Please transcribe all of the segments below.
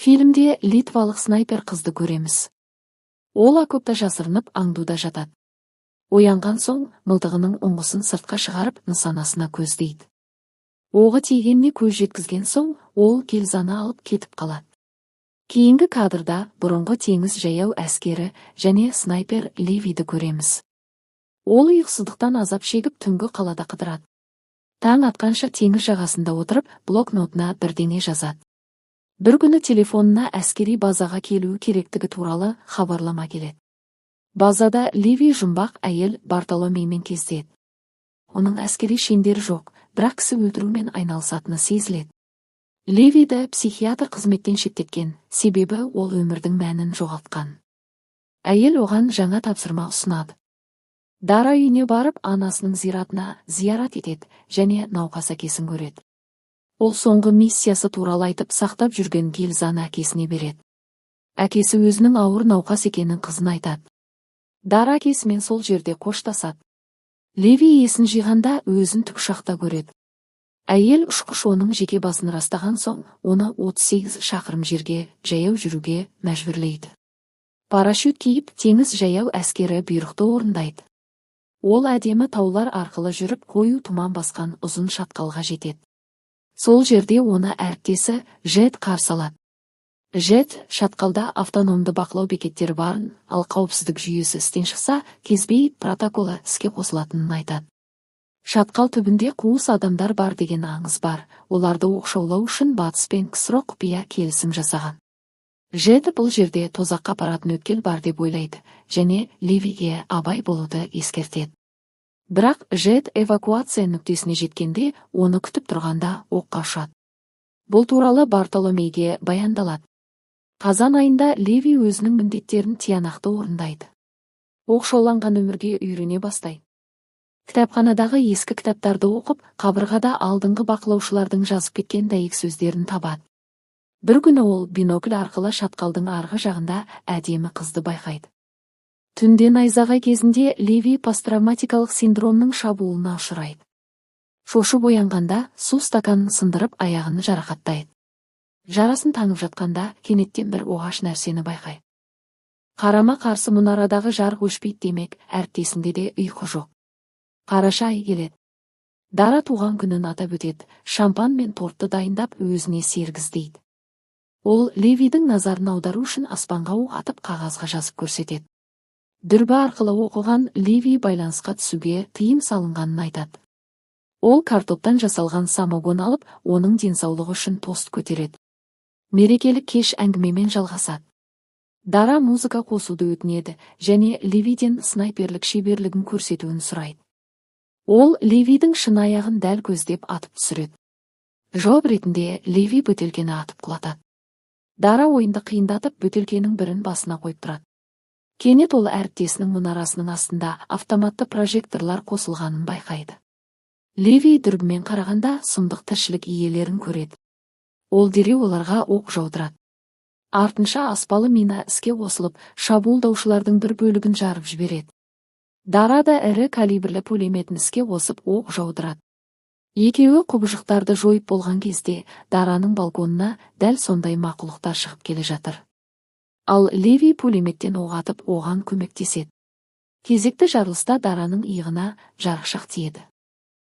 Фильмде литвалық снайпер қызды көреміз. Ол окопта жасырынып, аңдуда жатады. Оянған соң мылтығының ұңғысын сыртқа шығарып, нысанасына көздейді. Оғы тигеніне көз жеткізген соң, ол гильзаны алып кетіп қалады. Кейінгі кадрда бұрынғы теңіз жаяу әскері және снайпер Ливиді көреміз. Ол ұйқысыздықтан азап шегіп, түнгі қалада қыдырады. Таң атқанша теңіз жағасында отырып, блокнотына бірдеңе жазады. Бір күні телефонына әскери базаға келуі керектігі туралы хабарлама келеді. Базада Ливи жұмбақ әйел Бартоломеймен кездеседі. Оның әскери шендері жоқ, бірақ кісі өлтірумен айналысатыны сезіледі. Ливиді психиатр қызметтен шеттеткен, себебі ол өмірдің мәнін жоғалтқан. Әйел оған жаңа тапсырма ұсынады. Дара үйіне барып, анасының зиратына зиярат етеді және науқас әкесін көреді. Ол соңғы миссиясы туралы айтып, сақтап жүрген гильзаны әкесіне береді. Әкесі өзінің ауыр науқас екенін қызына айтады. Дара әкесімен сол жерде қоштасады. Леви есін жиғанда өзін тікұшақта көреді. Әйел ұшқыш оның жеке басын растаған соң, оны 38 шақырым жерге жаяу жүруге мәжбүрлейді. Парашют киіп, теңіз жаяу әскері бұйрықты орындайды. Ол әдемі таулар арқылы жүріп, қою тұман басқан ұзын шатқалға жетеді. Сол жерде оны әріптесі Жет қарсы алады. Жет шатқалда автономды бақылау бекеттері барын, ал қауіпсіздік жүйесі істен шықса, Кезбей протоколы іске қосылатынын айтады. Шатқал түбінде қуыс адамдар бар деген аңыз бар, оларды оқшаулау үшін Батыс пен КСРО құпия келісім жасаған. Жет бұл жерде тозаққа апаратын өткел бар деп ойлайды және Ливиге абай болуды ескертеді. Бірақ Жет эвакуация нүктесіне жеткенде, оны күтіп тұрғанда оққа ұшады. Бұл туралы Бартоломейге баяндалады. Қазан айында Леви өзінің міндеттерін тиянақты орындайды. Оқшауланған өмірге үйрене бастайды. Кітапханадағы ескі кітаптарды оқып, қабырғада алдыңғы бақылаушылардың жазып кеткен дәйек сөздерін табады. Бір күні ол бинокль арқылы шатқалдың арғы жағында әдемі қызды байқайды. Түнде найзағай кезінде Леви посттравматикалық синдромның шабуылына ұшырайды. Шошып оянғанда су стаканын сындырып, аяғын жарақаттайды. Жарасын таңып жатқанда кенеттен бір оғаш нәрсені байқайды. Қарама қарсы мұнарадағы жарық өшпейді, демек, әріптесінде де ұйқы жоқ. Қараша айы келеді. Дара туған күнін атап өтеді, шампан мен тортты дайындап, өзіне серік іздейді. Ол Левидің назарын аудару үшін аспанға оқ атып, қағазға жазып көрсетеді. Дүрбі арқылы оқыған Леви байланысқа түсуге тыйым салынғанын айтады. Ол картоптан жасалған самогон алып, оның денсаулығы үшін тост көтереді. Мерекелік кеш әңгімемен жалғасады. Дара музыка қосуды өтінеді және Левиден снайперлік шеберлігін көрсетуін сұрайды. Ол Левидің шынаяғын дәл көздеп атып түсіреді. Жауап ретінде Леви бөтелкені атып құлатады. Дара ойынды қиындатып, бөтелкенің бірін басына қойып тұрады. Кенет ол әріптесінің мұнарасының астында автоматты прожекторлар қосылғанын байқайды. Леви дүрбімен қарағанда сұмдық тіршілік иелерін көреді. Ол дереу оларға оқ жаудырады. Артынша аспалы мина іске қосылып, шабуылдаушылардың бір бөлігін жарып жібереді. Дара да ірі калибрлі пулеметін іске қосып, оқ жаудырады. Екеуі құбыжықтарды жойып болған кезде Дараның балконына дәл сондай мақұлықтар шығып келе жатыр. Ал Леви пулеметтен оқ атып, оған көмектеседі. Кезекті жарылыста Дараның иығына жарықшақ тиеді.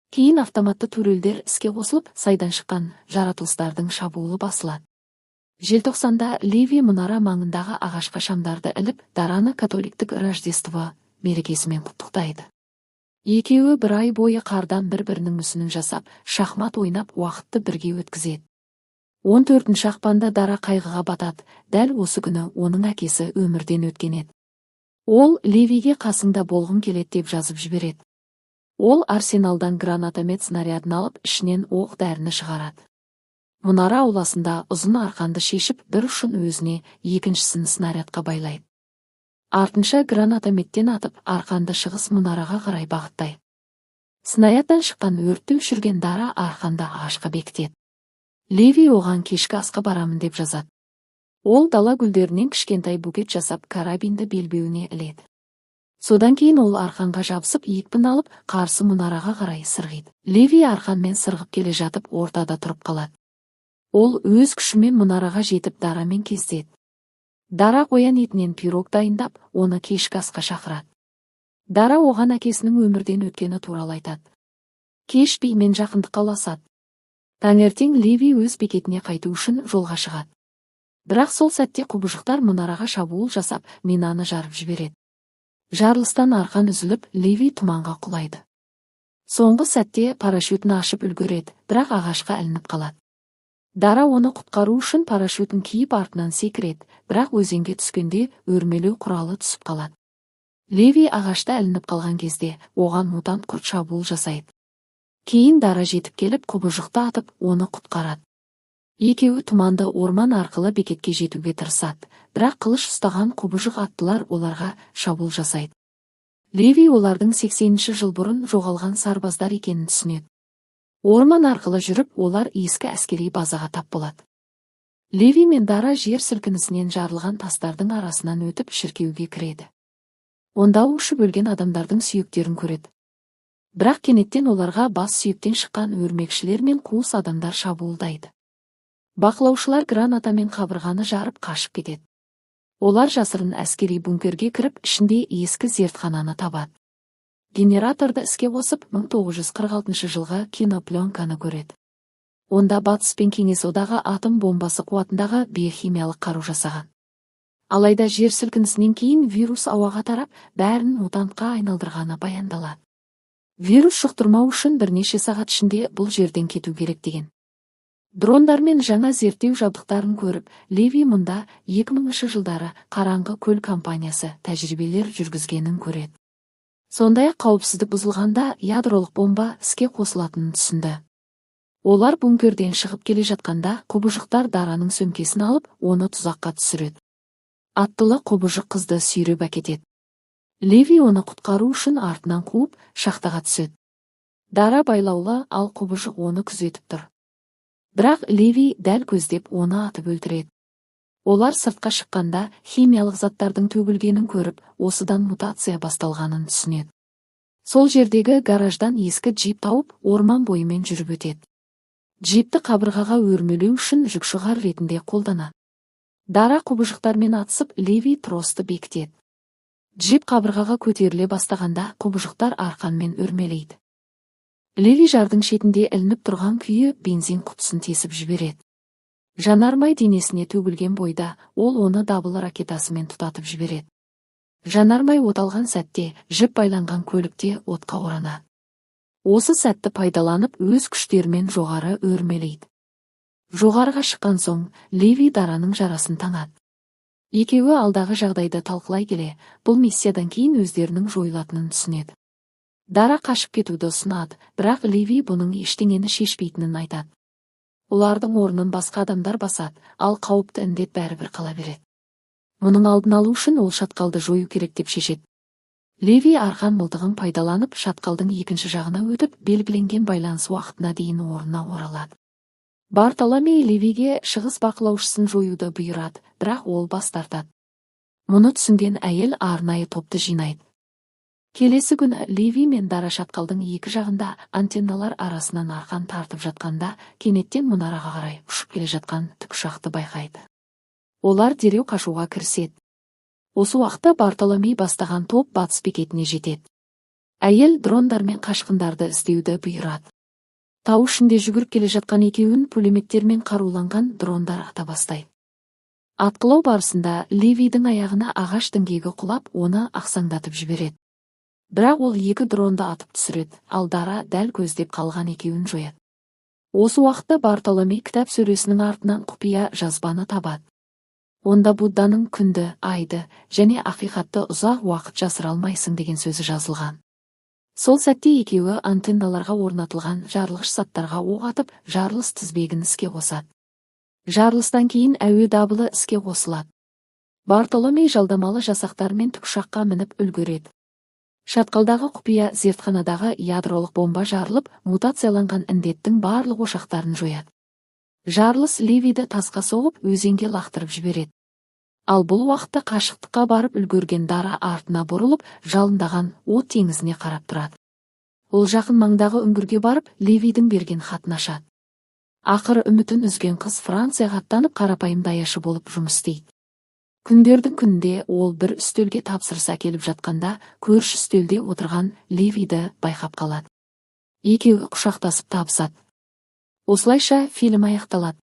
Кейін автоматты турельдер іске қосылып, сайдан шыққан жаратылыстардың шабуылы басылады. Желтоқсанда Леви мұнара маңындағы ағашқа шамдарды іліп, Дараны католиктік Рождество мерекесімен құттықтайды. Екеуі бір ай бойы қардан бір-бірінің мүсінін жасап, шахмат ойнап, уақытты бірге өткізеді. 14 ақпанда Дара қайғыға батады, дәл осы күні оның әкесі өмірден өткен еді. Ол Левиге «Қасыңда болғым келеді» деп жазып жібереді. Ол арсеналдан гранатомет снарядын алып, ішінен оқ дәріні шығарады. Мұнара ауласында ұзын арқанды шешіп, бір ұшын өзіне, екіншісін снарядқа байлайды. Артынша гранатометтен атып, арқанды шығыс мұнараға қарай бағыттайды. Снарядтан шыққан өртті өшірген Дара арқанды ағашқа бекітеді. Леви оған «Кешкі асқа барамын» деп жазады. Ол дала гүлдерінен кішкентай букет жасап, карабинді белбеуіне іледі. Содан кейін ол арқанға жабысып, екпін алып, қарсы мұнараға қарай сырғиды. Леви арқанмен сырғып келе жатып, ортада тұрып қалады. Ол өз күшімен мұнараға жетіп Дарамен кездеседі. Дара қоян етінен пирог дайындап, оны кешкі асқа шақырады. Дара оған әкесінің өмірден өткені туралы айтады. Кеш бимен жақындыққа ұласады. Таңертең Леви өз бекетіне қайту үшін жолға шығады. Бірақ сол сәтте құбыжықтар мұнараға шабуыл жасап, минаны жарып жібереді. Жарылыстан арқан үзіліп, Леви тұманға құлайды. Соңғы сәтте парашютін ашып үлгереді, бірақ ағашқа ілініп қалады. Дара оны құтқару үшін парашютін киіп артынан секіреді, бірақ өзенге түскенде өрмелеу құралы түсіп қалады. Леви ағашта ілініп қалған кезде оған мутант құрт шабуыл жасайды. Кейін Дара жетіп келіп, құбыжықты атып, оны құтқарады. Екеуі тұманды орман арқылы бекетке жетуге тырысады, бірақ қылыш ұстаған құбыжық аттылар оларға шабуыл жасайды. Леви олардың 80-ші жыл бұрын жоғалған сарбаздар екенін түсінеді. Орман арқылы жүріп, олар ескі әскери базаға тап болады. Леви мен Дара жер сілкінісінен жарылған тастардың арасынан өтіп шіркеуге кіреді. Онда ұшып өлген адамдардың сүйектерін көреді. Бірақ кенеттен оларға бас сүйектен шыққан өрмекшілер мен қуыс адамдар шабуылдайды. Бақылаушылар гранатамен қабырғаны жарып қашып кетеді. Олар жасырын әскери бункерге кіріп, ішінде ескі зертхананы табады. Генераторды іске қосып, 1946 жылғы кинопленканы көреді. Онда Батыс пен Кеңес Одағы атом бомбасы қуатындағы биохимиялық қару жасаған. Алайда жер сілкінісінен кейін вирус ауаға тарап, бәрін мутантқа айналдырғаны баяндалады. Вирус жұқтырмау үшін бірнеше сағат ішінде бұл жерден кету керек деген. Дрондар мен жаңа зерттеу жабдықтарын көріп, Леви мұнда 2000 жылдары Қараңғы көл компаниясы тәжірибелер жүргізгенін көреді. Сондай-ақ қауіпсіздік бұзылғанда ядролық бомба іске қосылатынын түсінді. Олар бункерден шығып келе жатқанда құбыжықтар Дараның сөмкесін алып, оны тұзаққа түсіреді. Аттылы құбыжық қызды сүйреп әкетеді. Леви оны құтқару үшін артынан қуып, шахтаға түседі. Дара байлаулы, ал құбыжық оны күзетіп тұр. Бірақ Леви дәл көздеп оны атып өлтіреді. Олар сыртқа шыққанда химиялық заттардың төгілгенін көріп, осыдан мутация басталғанын түсінеді. Сол жердегі гараждан ескі джип тауып, орман бойымен жүріп өтеді. Джипті қабырғаға өрмелеу үшін жүкшығар ретінде қолданады. Дара құбыжықтармен атысып, Леви тросты бекітеді. Джип қабырғаға көтеріле бастағанда құбыжықтар арқанмен өрмелейді. Леви жардың шетінде ілініп тұрған күйі бензин құтысын тесіп жібереді. Жанармай денесіне төгілген бойда ол оны дабыл ракетасымен тұтатып жібереді. Жанармай оталған сәтте жіп байланған көлікте отқа оранады. Осы сәтті пайдаланып өз күштерімен жоғары өрмелейді. Жоғарыға шыққан соң Леви Дараның жарасын таңады. Екеуі алдағы жағдайды талқылай келе, бұл миссиядан кейін өздерінің жойылатынын түсінеді. Дара қашып кетуді ұсынады, бірақ Леви бұның ештеңені шешпейтінін айтады. Олардың орнын басқа адамдар басады, ал қауіпті індет бәрібір қала береді. Мұның алдын алу үшін ол шатқалды жою керек деп шешеді. Леви арқан мылтығын пайдаланып, шатқалдың екінші жағына өтіп, белгіленген байланыс уақытына дейін орнына оралады. Бартоломей Левиге шығыс бақылаушысын жоюды бұйырады, бірақ ол бас тартады. Мұны түсінген әйел арнайы топты жинайды. Келесі күні Леви мен Дара шатқалдың екі жағында антенналар арасынан арқан тартып жатқанда, кенеттен мұнараға қарай ұшып келе жатқан тікұшақты байқайды. Олар дереу қашуға кіріседі. Осы уақытта Бартоломей бастаған топ батыс бекетіне жетеді. Әйел дрондармен қашқындарды іздеуді бұйырады. Тау ішінде жүгіріп келе жатқан екеуін пулеметтермен қаруланған дрондар ата бастайды. Атқылау барысында Левидің аяғына ағаш діңгегі құлап, оны ақсаңдатып жібереді. Бірақ ол екі дронды атып түсіреді, ал Дара дәл көздеп қалған екеуін жояды. Осы уақытта Бартоломей кітап сөресінің артынан құпия жазбаны табады. Онда Будданың күнді, айды және ақиқатты ұзақ уақыт жасыра алмайсың деген сөзі жазылған. Сол сәтте екеуі антенналарға орнатылған жарылғыш заттарға оқ атып, жарылыс тізбегін іске қосады. Жарылыстан кейін әуе дабылы іске қосылады. Бартоломей жалдамалы жасақтармен тікұшаққа мініп үлгереді. Шатқалдағы құпия зертханадағы ядролық бомба жарылып, мутацияланған індеттің барлық ошақтарын жояды. Жарылыс Левиді тасқа соғып, өзенге лақтырып жібереді. Ал бұл уақытта қашықтыққа барып үлгерген Дара артына бұрылып, жалындаған от теңізіне қарап тұрады. Ол жақын маңдағы үңгірге барып, Левидің берген хатын ашады. Ақыры үмітін үзген қыз Францияға аттанып, қарапайым даяшы болып жұмыс істейді. Күндердің күнінде ол бір үстелге тапсырыс әкеліп жатқанда, көрші үстелде отырған Левиді байқап қалады. Екеуі құшақтасып табысады. Осылайша фильм аяқталады.